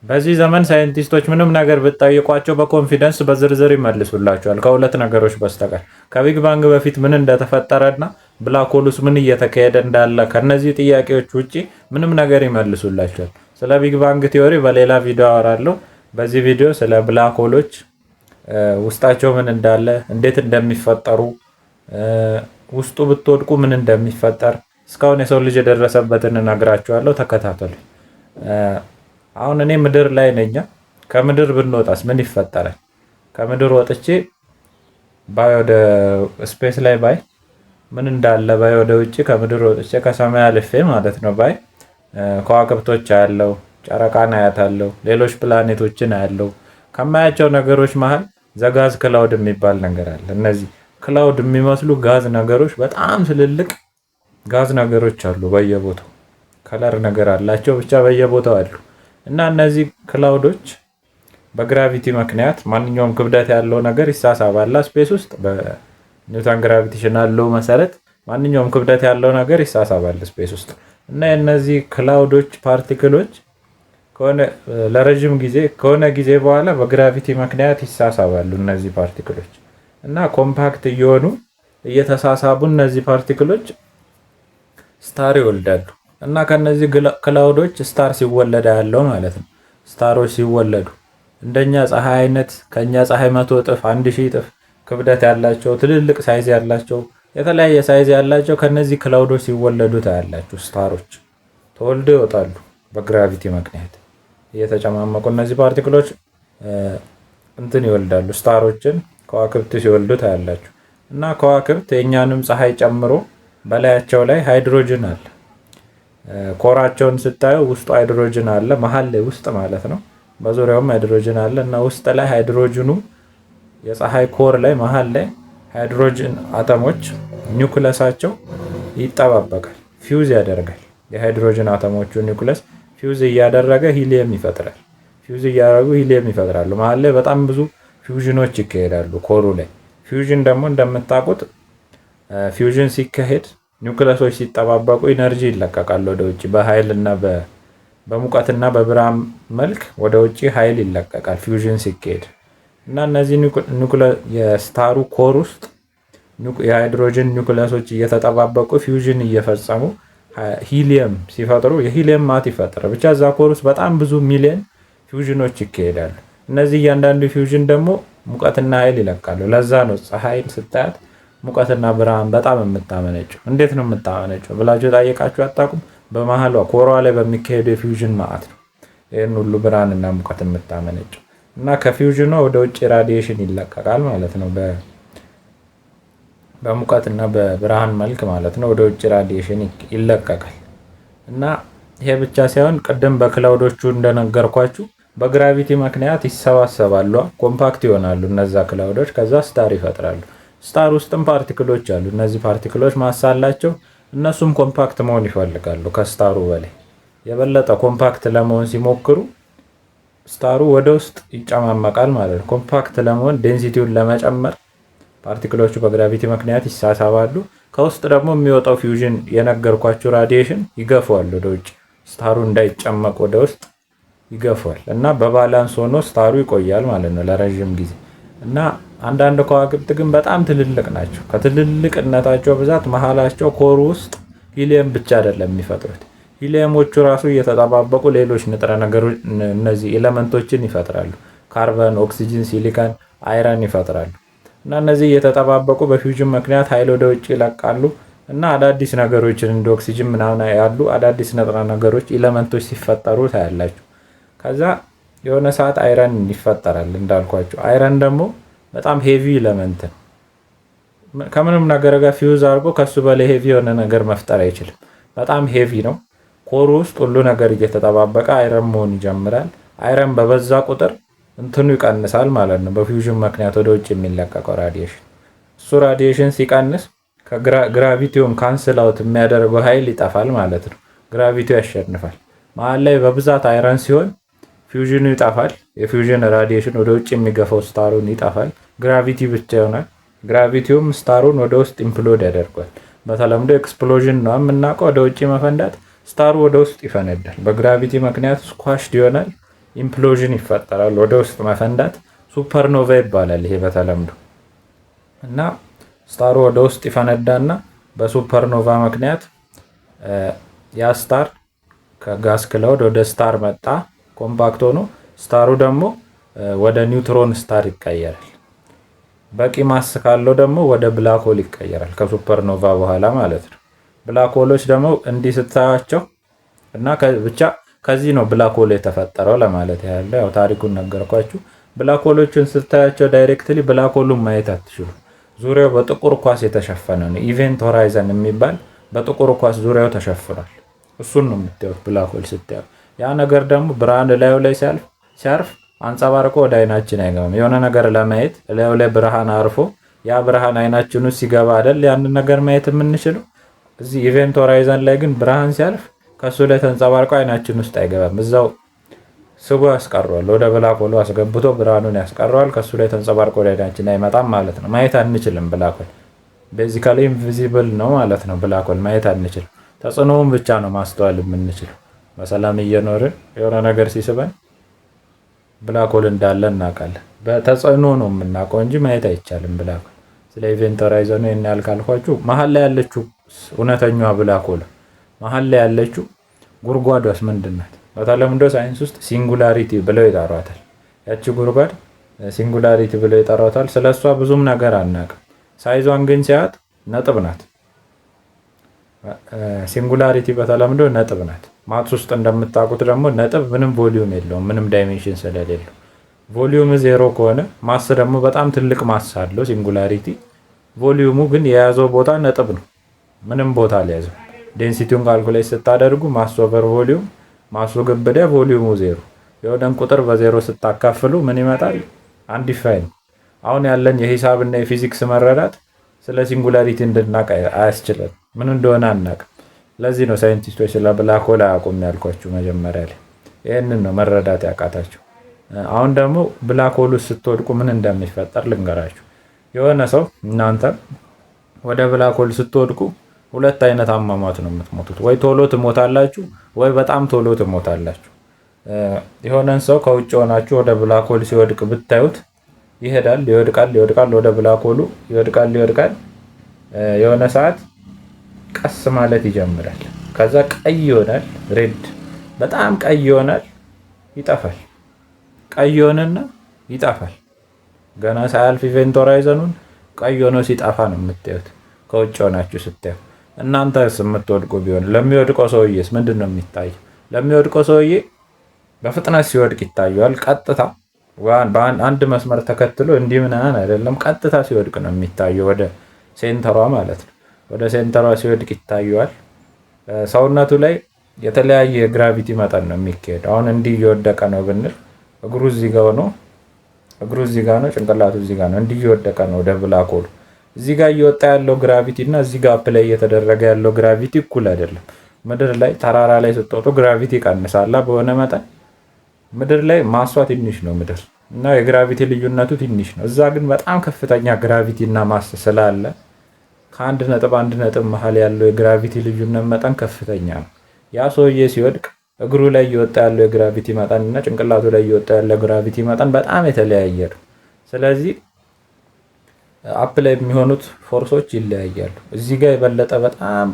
በዚህ ዘመን ሳይንቲስቶች ምንም ነገር ብትጠይቋቸው በ confidence በዝርዝር ይመልሱላችኋል፣ ከሁለት ነገሮች በስተቀር፣ ከ Big Bang በፊት ምን እንደተፈጠረና black hole ውስጥ ምን እየተካሄደ እንዳለ። ከነዚህ ጥያቄዎች ውጪ ምንም ነገር ይመልሱላችኋል። ስለ Big Bang theory በሌላ ቪዲዮ አወራለሁ። በዚህ ቪዲዮ ስለ black hole ኦች፣ ውስጣቸው ምን እንዳለ፣ እንዴት እንደሚፈጠሩ፣ ውስጡ ብትወድቁ ምን እንደሚፈጠር፣ እስካሁን የሰው ልጅ የደረሰበትን እነግራችኋለሁ። ተከታተሉ። አሁን እኔ ምድር ላይ ነኝ። ከምድር ብንወጣስ ምን ይፈጠራል? ከምድር ወጥቼ ባይ፣ ወደ space ላይ ባይ፣ ምን እንዳለ ባይ፣ ወደ ውጭ ከምድር ወጥቼ ከሰማይ አልፌ ማለት ነው፣ ባይ ከዋክብቶች አያለው፣ ጨረቃን አያታለሁ፣ ሌሎች ፕላኔቶችን አያለው። ከማያቸው ነገሮች መሀል the gas cloud የሚባል ነገር አለ። እነዚህ cloud የሚመስሉ ጋዝ ነገሮች፣ በጣም ትልልቅ ጋዝ ነገሮች አሉ በየቦታው፣ color ነገር አላቸው፣ ብቻ በየቦታው አሉ። እና እነዚህ cloud ኦች በ gravity ምክንያት፣ ማንኛውም ክብደት ያለው ነገር ይሳሳባል space ውስጥ፣ በኒውተን gravitational law መሰረት ማንኛውም ክብደት ያለው ነገር ይሳሳባል space ውስጥ። እና የእነዚህ cloud ኦች particle ኦች ከሆነ ለረዥም ጊዜ፣ ከሆነ ጊዜ በኋላ በ gravity ምክንያት ይሳሳባሉ እነዚህ particle ኦች። እና compact እየሆኑ እየተሳሳቡ እነዚህ particle ኦች star ይወልዳሉ። እና ከነዚህ cloud ኦች star ሲወለድ ያለው ማለት ነው። Star ኦች ሲወለዱ እንደኛ ፀሐይ አይነት፣ ከኛ ፀሐይ 100 እጥፍ፣ 1000 እጥፍ ክብደት ያላቸው፣ ትልልቅ size ያላቸው፣ የተለያየ size ያላቸው ከነዚህ cloud ኦች ሲወለዱ ታያላችሁ። Star ኦች ተወልደው ይወጣሉ። በ gravity ምክንያት እየተጨማመቁ እነዚህ particle ኦች እንትን ይወልዳሉ፣ star ኦችን፣ ከዋክብት ሲወልዱ ታያላችሁ። እና ከዋክብት የእኛንም ፀሐይ ጨምሮ በላያቸው ላይ ሃይድሮጅን አለ። Core ኣቸውን ስታዩ ውስጡ ሃይድሮጅን አለ፣ መሀል ላይ ውስጥ ማለት ነው። በዙሪያውም ሃይድሮጅን አለ። እና ውስጥ ላይ ሃይድሮጅኑ የፀሐይ core ላይ መሀል ላይ ሃይድሮጅን አተሞች ኒውክለሳቸው ይጠባበቃል፣ ፊውዝ ያደርጋል። የሃይድሮጅን አተሞቹ nucleus fuse እያደረገ ሂሊየም ይፈጥራል። ፊውዝ እያደረጉ ሂሊየም ይፈጥራሉ። መሀል ላይ በጣም ብዙ fusion ኦች ይካሄዳሉ core ኡ ላይ። Fusion ደግሞ እንደምታውቁት fusion ሲካሄድ፣ ኒውክለሶች ሲጠባበቁ energy ይለቀቃል ወደ ውጭ፣ በኃይልና በሙቀትና በብርሃን መልክ ወደ ውጭ ኃይል ይለቀቃል fusion ሲካሄድ። እና እነዚህ የ star ኡ core ውስጥ የሃይድሮጅን ኒውክለሶች እየተጠባበቁ fusion እየፈጸሙ ሂሊየም ሲፈጥሩ የሂሊየም ማት ይፈጥራል። ብቻ እዛ core ውስጥ በጣም ብዙ ሚሊየን fusion ኦች ይካሄዳሉ። እነዚህ እያንዳንዱ fusion ደግሞ ሙቀትና ኃይል ይለቃሉ። ለዛ ነው ፀሐይን ስታያት ሙቀትና ብርሃን በጣም የምታመነጨው። እንዴት ነው የምታመነጨው ብላችሁ ጠይቃችሁ አታውቁም? በመሀሏ core ዋ ላይ በሚካሄዱ የ fusion ማዕት ነው ይህን ሁሉ ብርሃንና ሙቀት የምታመነጨው። እና ከ fusion ኗ ወደ ውጭ radiation ይለቀቃል ማለት ነው። በሙቀትና በብርሃን መልክ ማለት ነው፣ ወደ ውጭ radiation ይለቀቃል። እና ይሄ ብቻ ሳይሆን ቅድም በ cloud ኦቹ እንደነገርኳችሁ በ gravity ምክንያት ይሰባሰባሉ፣ compact ይሆናሉ እነዛ cloud ኦች፣ ከዛ star ይፈጥራሉ። Star ውስጥም particle ኦች አሉ። እነዚህ particle ኦች mass አላቸው። እነሱም compact መሆን ይፈልጋሉ። ከ star ኡ በላይ የበለጠ compact ለመሆን ሲሞክሩ star ኡ ወደ ውስጥ ይጨማመቃል ማለት ነው። Compact ለመሆን፣ density ውን ለመጨመር particle ኦቹ በ gravity ምክንያት ይሳሳባሉ። ከውስጥ ደግሞ የሚወጣው fusion የነገርኳችሁ radiation ይገፋዋል ወደ ውጭ፣ star ኡ እንዳይጨመቅ ወደ ውስጥ ይገፋዋል። እና በ balance ሆኖ star ኡ ይቆያል ማለት ነው ለረዥም ጊዜ። እና አንዳንድ ከዋክብት ግን በጣም ትልልቅ ናቸው። ከትልልቅነታቸው ብዛት መሀላቸው core ኡ ውስጥ ሂሊየም ብቻ አይደለም የሚፈጥሩት። ሂሊየሞቹ ራሱ እየተጠባበቁ ሌሎች ንጥረ ነገሮች፣ እነዚህ element ኦችን ይፈጥራሉ። ካርበን፣ ኦክሲጅን፣ ሲሊከን፣ iron ይፈጥራሉ። እና እነዚህ እየተጠባበቁ በ fusion ምክንያት ኃይል ወደ ውጭ ይለቃሉ። እና አዳዲስ ነገሮችን እንደ ኦክሲጅን ምናምን ያሉ አዳዲስ ንጥረ ነገሮች፣ element ኦች ሲፈጠሩ ታያላችሁ። ከዛ የሆነ ሰዓት iron ይፈጠራል እንዳልኳችሁ። Iron ደግሞ በጣም heavy element ነው። ከምንም ነገር ጋር ፊውዝ አድርጎ ከሱ በላይ heavy የሆነ ነገር መፍጠር አይችልም። በጣም heavy ነው። Core ኡ ውስጥ ሁሉ ነገር እየተጠባበቀ iron መሆን ይጀምራል። Iron በበዛ ቁጥር እንትኑ ይቀንሳል ማለት ነው። በ fusion ምክንያት ወደ ውጭ የሚለቀቀው radiation፣ እሱ radiation ሲቀንስ ከ gravity ውን cancel out የሚያደርገው ኃይል ይጠፋል ማለት ነው። Gravity ው ያሸንፋል። መሀል ላይ በብዛት iron ሲሆን fusion ኑ ይጠፋል። የ fusion radiation ወደ ውጭ የሚገፋው star ኡን ይጠፋል። Gravity ብቻ ይሆናል። Gravity ውም star ኡን ወደ ውስጥ implode ያደርገዋል። በተለምዶ explosion ነው የምናውቀው፣ ወደ ውጭ መፈንዳት። Star ኡ ወደ ውስጥ ይፈነዳል። በ gravity ምክንያት squashed ይሆናል። Implosion ይፈጠራል፣ ወደ ውስጥ መፈንዳት። Supernova ይባላል ይሄ በተለምዶ። እና star ኡ ወደ ውስጥ ይፈነዳና በ supernova ምክንያት ያ star ከ gas cloud ወደ star መጣ compact ሆኖ፣ star ኡ ደግሞ ወደ neutron star ይቀየራል። በቂ mass ካለው ደግሞ ወደ black hole ይቀየራል ከ supernova በኋላ ማለት ነው። Black hole ኦች ደግሞ እንዲህ ስታያቸው እና ብቻ ከዚህ ነው black hole የተፈጠረው ለማለት ያህል፣ ያው ታሪኩን ነገርኳችሁ። Black hole ኦችን ስታያቸው directly black hole ኡን ማየት አትችሉም። ዙሪያው በጥቁር ኳስ የተሸፈነ ነው። Event horizon የሚባል በጥቁር ኳስ ዙሪያው ተሸፍኗል። እሱን ነው የምታዩት black hole ስታዩ። ያ ነገር ደግሞ ብርሃን እላዩ ላይ ሲያርፍ አንጸባርቆ ወደ አይናችን አይገባም። የሆነ ነገር ለማየት እላዩ ላይ ብርሃን አርፎ ያ ብርሃን አይናችን ውስጥ ሲገባ አይደል ያንን ነገር ማየት የምንችለው? እዚህ event horizon ላይ ግን ብርሃን ሲያልፍ ከእሱ ላይ ተንጸባርቆ አይናችን ውስጥ አይገባም። እዛው ስቦ ያስቀረዋል። ወደ black hole ኡ አስገብቶ ብርሃኑን ያስቀረዋል። ከእሱ ላይ ተንጸባርቆ ወደ አይናችን አይመጣም ማለት ነው። ማየት አንችልም። Black hole basically invisible ነው ማለት ነው። Black hole ማየት አንችልም። ተጽዕኖውን ብቻ ነው ማስተዋል የምንችለው። በሰላም እየኖርን የሆነ ነገር ሲስበን black hole እንዳለ እናውቃለን። በተጽዕኖ ነው የምናውቀው እንጂ ማየት አይቻልም black hole። ስለ event horizon ኡ ይሄን ያህል ካልኳችሁ፣ መሀል ላይ ያለችው እውነተኛዋ black hole፣ መሀል ላይ ያለችው ጉድጓዷስ ምንድን ናት? በተለምዶ ሳይንስ ውስጥ singularity ብለው ይጠሯታል። ያቺ ጉድጓድ singularity ብለው ይጠሯታል። ስለ እሷ ብዙም ነገር አናውቅም። Size ኧን ግን ሲያት ነጥብ ናት። Singularity በተለምዶ ነጥብ ናት። Maths ውስጥ እንደምታውቁት ደግሞ ነጥብ ምንም volume የለውም፣ ምንም dimension ስለሌለው። Volume ዜሮ ከሆነ፣ mass ደግሞ በጣም ትልቅ mass አለው singularity፣ volume ኡ ግን የያዘው ቦታ ነጥብ ነው። ምንም ቦታ አልያዘም። Density ውን calculate ስታደርጉ mass over volume፣ mass ኡ ግብዳ፣ volume ኡ ዜሮ። የሆነን ቁጥር በዜሮ ስታካፍሉ ምን ይመጣል? Undefined። አሁን ያለን የሂሳብና የፊዚክስ መረዳት ስለ singularity እንድናቅ አያስችለን። ምን እንደሆነ አናቅም። ለዚህ ነው ሳይንቲስቶች ስለ black hole አያውቁም ያልኳችሁ መጀመሪያ ላይ። ይህንን ነው መረዳት ያቃታቸው። አሁን ደግሞ black hole ውስጥ ስትወድቁ ምን እንደሚፈጠር ልንገራችሁ። የሆነ ሰው፣ እናንተ ወደ black hole ስትወድቁ ሁለት አይነት አሟሟት ነው የምትሞቱት። ወይ ቶሎ ትሞታላችሁ፣ ወይ በጣም ቶሎ ትሞታላችሁ። የሆነን ሰው ከውጭ ሆናችሁ ወደ black hole ሲወድቅ ብታዩት ይሄዳል፣ ይወድቃል፣ ይወድቃል፣ ወደ black hole ኡ ይወድቃል፣ ይወድቃል። የሆነ ሰዓት ቀስ ማለት ይጀምራል። ከዛ ቀይ ይሆናል፣ red፣ በጣም ቀይ ይሆናል፣ ይጠፋል። ቀይ ይሆንና ይጠፋል። ገና ሳያልፍ event horizon ኡን ቀይ ሆኖ ሲጠፋ ነው የምታዩት ከውጭ ሆናችሁ ስታዩ። እናንተስ የምትወድቁ ቢሆን ለሚወድቀው ሰውዬስ ምንድን ነው የሚታየው? ለሚወድቀው ሰውዬ በፍጥነት ሲወድቅ ይታየዋል። ቀጥታ በአንድ መስመር ተከትሎ እንዲህ ምናምን አይደለም፣ ቀጥታ ሲወድቅ ነው የሚታየው፣ ወደ center ኧ ማለት ነው። ወደ center ኧ ሲወድቅ ይታየዋል። ሰውነቱ ላይ የተለያየ የ gravity መጠን ነው የሚካሄደው። አሁን እንዲህ እየወደቀ ነው ብንል እግሩ እዚህ ጋር ነው፣ እግሩ እዚህ ጋር ነው፣ ጭንቅላቱ እዚህ ጋር ነው። እንዲህ እየወደቀ ነው ወደ black hole ኡ። እዚህ ጋር እየወጣ ያለው gravity እና እዚህ ጋር apply እየተደረገ ያለው gravity እኩል አይደለም። ምድር ላይ ተራራ ላይ ስትወጡ gravity ይቀንሳላ በሆነ መጠን። ምድር ላይ mass ኧ ትንሽ ነው ምድር እና የ gravity ልዩነቱ ትንሽ ነው። እዛ ግን በጣም ከፍተኛ gravity እና mass ስላለ ከአንድ ነጥብ አንድ ነጥብ መሀል ያለው የ gravity ልዩነት መጠን ከፍተኛ ነው። ያ ሰውዬ ሲወድቅ እግሩ ላይ እየወጣ ያለው የ gravity መጠን እና ጭንቅላቱ ላይ እየወጣ ያለው የ gravity መጠን በጣም የተለያየ ነው። ስለዚህ apply የሚሆኑት force ኦች ይለያያሉ። እዚህ ጋር የበለጠ በጣም፣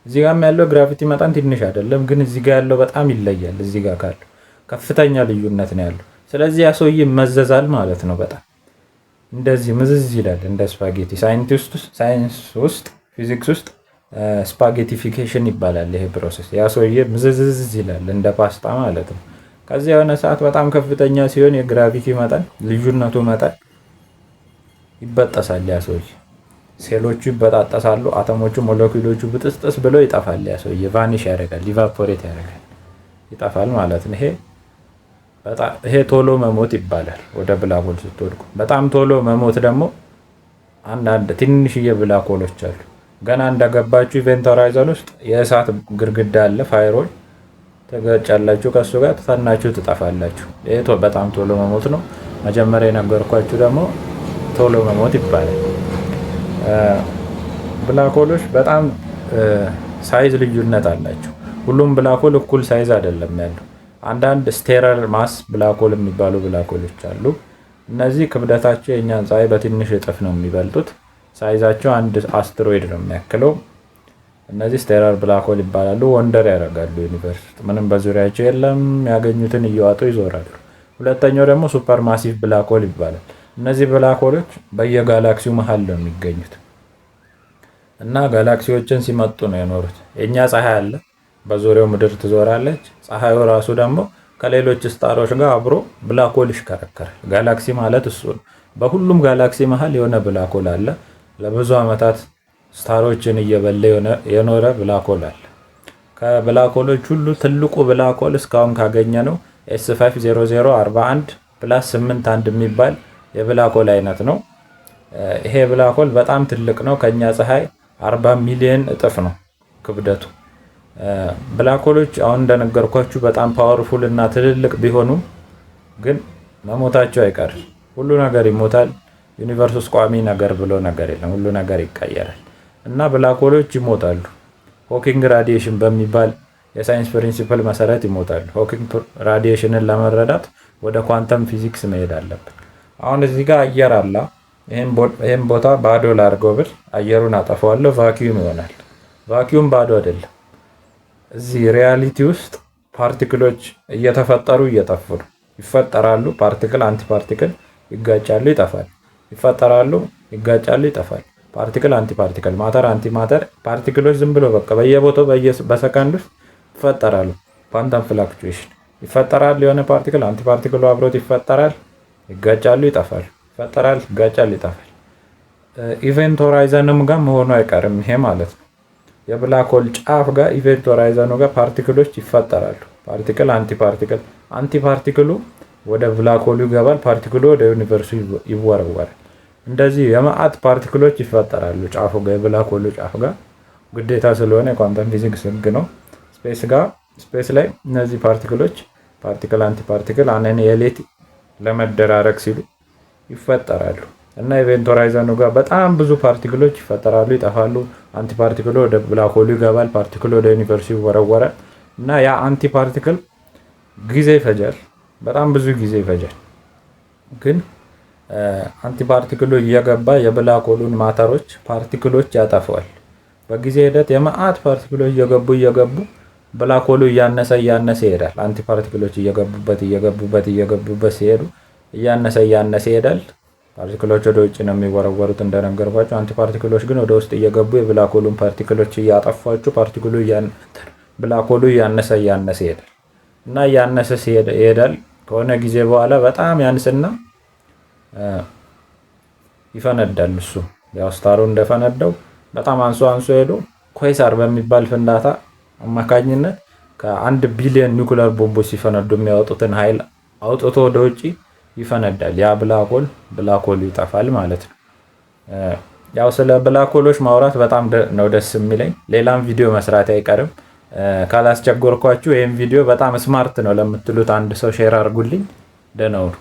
እዚህ ጋርም ያለው gravity መጠን ትንሽ አይደለም፣ ግን እዚህ ጋር ያለው በጣም ይለያል። እዚህ ጋር ካለው ከፍተኛ ልዩነት ነው ያለው። ስለዚህ ያ ሰውዬ ይመዘዛል ማለት ነው። በጣም እንደዚህ ምዝዝ ይላል እንደ spaghetti። ሳይንስ ውስጥ፣ ፊዚክስ ውስጥ spaghettification ይባላል ይሄ process። ያ ሰውዬ ምዝዝዝ ይላል እንደ ፓስታ ማለት ነው። ከዚያ የሆነ ሰዓት በጣም ከፍተኛ ሲሆን የ gravity መጠን ልዩነቱ መጠን ይበጠሳል። ያ ሰውዬ ሴሎቹ ይበጣጠሳሉ፣ አተሞቹ፣ ሞለኪውሎቹ ብጥስጥስ ብሎ ይጠፋል። ያ ሰውዬ vanish ያደርጋል፣ evaporate ያደርጋል፣ ይጠፋል ማለት ነው። ይሄ ቶሎ መሞት ይባላል። ወደ black hole ስትወድቁ በጣም ቶሎ መሞት ደግሞ አንዳንድ ትንሽዬ black hole ኦች አሉ። ገና እንደገባችሁ event horizon ውስጥ የእሳት ግርግዳ አለ፣ firewall፣ ትገጫላችሁ፣ ከእሱ ጋር ትተናችሁ ትጠፋላችሁ። ይሄ በጣም ቶሎ መሞት ነው። መጀመሪያ የነገርኳችሁ ደግሞ ቶሎ መሞት ይባላል። Black hole ኦች በጣም size ልዩነት አላቸው። ሁሉም black hole እኩል size አይደለም ያለው። አንዳንድ stellar mass black hole የሚባሉ black hole ኦች አሉ። እነዚህ ክብደታቸው የእኛን ፀሐይ በትንሽ እጥፍ ነው የሚበልጡት። Size ኣቸው አንድ አስትሮይድ ነው የሚያክለው። እነዚህ stellar black hole ይባላሉ። Wander ያደርጋሉ universe ውስጥ፣ ምንም በዙሪያቸው የለም። ያገኙትን እየዋጡ ይዞራሉ። ሁለተኛው ደግሞ super massive black hole ይባላል። እነዚህ black hole ኦች በየጋላክሲው መሀል ነው የሚገኙት እና ጋላክሲዎችን ሲመጡ ነው የኖሩት። የእኛ ፀሐይ አለ፣ በዙሪያው ምድር ትዞራለች። ፀሐዩ ራሱ ደግሞ ከሌሎች star ኦች ጋር አብሮ black hole ይሽከረከራል። ጋላክሲ ማለት እሱ ነው። በሁሉም ጋላክሲ መሀል የሆነ black hole አለ። ለብዙ ዓመታት star ኦችን እየበላ የኖረ black hole አለ። ከ black hole ኦች ሁሉ ትልቁ black hole እስካሁን ካገኘነው S 50041+81 የሚባል የ black hole አይነት ነው። ይሄ black hole በጣም ትልቅ ነው። ከኛ ፀሐይ 40 ሚሊዮን እጥፍ ነው ክብደቱ። Black hole ኦች አሁን እንደነገርኳችሁ በጣም powerful እና ትልልቅ ቢሆኑም ግን መሞታቸው አይቀርም። ሁሉ ነገር ይሞታል። Universe ውስጥ ቋሚ ነገር ብሎ ነገር የለም። ሁሉ ነገር ይቀየራል እና black hole ኦች ይሞታሉ። Hawking radiation በሚባል የሳይንስ principle መሰረት ይሞታሉ። Hawking radiation ን ለመረዳት ወደ quantum physics መሄድ አለብን። አሁን እዚህ ጋር አየር አለ። ይህን ቦታ ባዶ ላድርገው ብል አየሩን አጠፋዋለሁ፣ vacuum ይሆናል። Vacuum ባዶ አይደለም። እዚህ reality ውስጥ particle ኦች እየተፈጠሩ እየጠፉ ነው። ይፈጠራሉ። Particle antiparticle ይጋጫሉ፣ ይጠፋል። ይፈጠራሉ፣ ይጋጫሉ፣ ይጠፋል። Particle antiparticle፣ matter antimatter፣ particle ኦች ዝም ብሎ በቃ በየቦታው በሰከንድ ውስጥ ይፈጠራሉ። Quantum fluctuation ይፈጠራል። የሆነ particle antiparticle ኡ አብሮት ይፈጠራል፣ ይጋጫሉ፣ ይጠፋል። ይፈጠራል፣ ይጋጫል፣ ይጠፋል። Event horizon ም ጋር መሆኑ አይቀርም ይሄ ማለት ነው። የ black hole ጫፍ ጋር event horizon ኑ ጋር particle ኦች ይፈጠራሉ። Particle antiparticle፣ antiparticle ኡ ወደ black hole ኡ ይገባል፣ particle ኡ ወደ universe ኡ ይወረወራል። እንደዚህ የመዓት particle ኦች ይፈጠራሉ ጫፉ ጋር፣ የ black hole ኡ ጫፍ ጋር፣ ግዴታ ስለሆነ የ quantum physics ህግ ነው። Space ጋር፣ space ላይ እነዚህ particle ኦች particle antiparticle annihilate ለመደራረግ ሲሉ ይፈጠራሉ እና event horizon ኑ ጋር በጣም ብዙ particle ኦች ይፈጠራሉ፣ ይጠፋሉ። Antiparticle ኡ ወደ black hole ኡ ይገባል፣ particle ኡ ወደ universe ኡ ይወረወራል እና ያ antiparticle ጊዜ ይፈጃል፣ በጣም ብዙ ጊዜ ይፈጃል። ግን አንቲፓርቲክሉ እየገባ የብላክ ሆሉን ማተሮች ፓርቲክሎች ያጠፈዋል። በጊዜ ሂደት የመዓት particle ኦች እየገቡ እየገቡ black hole ኡ እያነሰ እያነሰ ይሄዳል። Antiparticle ኦች እየገቡበት እየገቡበት እየገቡበት ሲሄዱ እያነሰ እያነሰ ይሄዳል። Particle ኦች ወደ ውጭ ነው የሚወረወሩት እንደነገርኳችሁ። Antiparticle ኦች ግን ወደ ውስጥ እየገቡ የ black hole ኡን particle ኦች እያጠፏቸው particle ኡ black hole ኡ እያነሰ እያነሰ ይሄዳል እና እያነሰ ይሄዳል። ከሆነ ጊዜ በኋላ በጣም ያንስና ይፈነዳል። እሱ ያው star ኡ እንደፈነዳው በጣም አንሶ አንሶ ሄዶ quasar በሚባል ፍንዳታ አማካኝነት ከ1 ቢሊዮን ኒኩለር ቦምቦች ሲፈነዱ የሚያወጡትን ኃይል አውጥቶ ወደ ውጭ ይፈነዳል። ያ black hole black hole ኡ ይጠፋል ማለት ነው። ያው ስለ black hole ኦች ማውራት በጣም ነው ደስ የሚለኝ። ሌላም ቪዲዮ መስራት አይቀርም። ካላስቸገርኳችሁ ይህም ቪዲዮ በጣም smart ነው ለምትሉት አንድ ሰው share አድርጉልኝ። ደህና ሁኑ።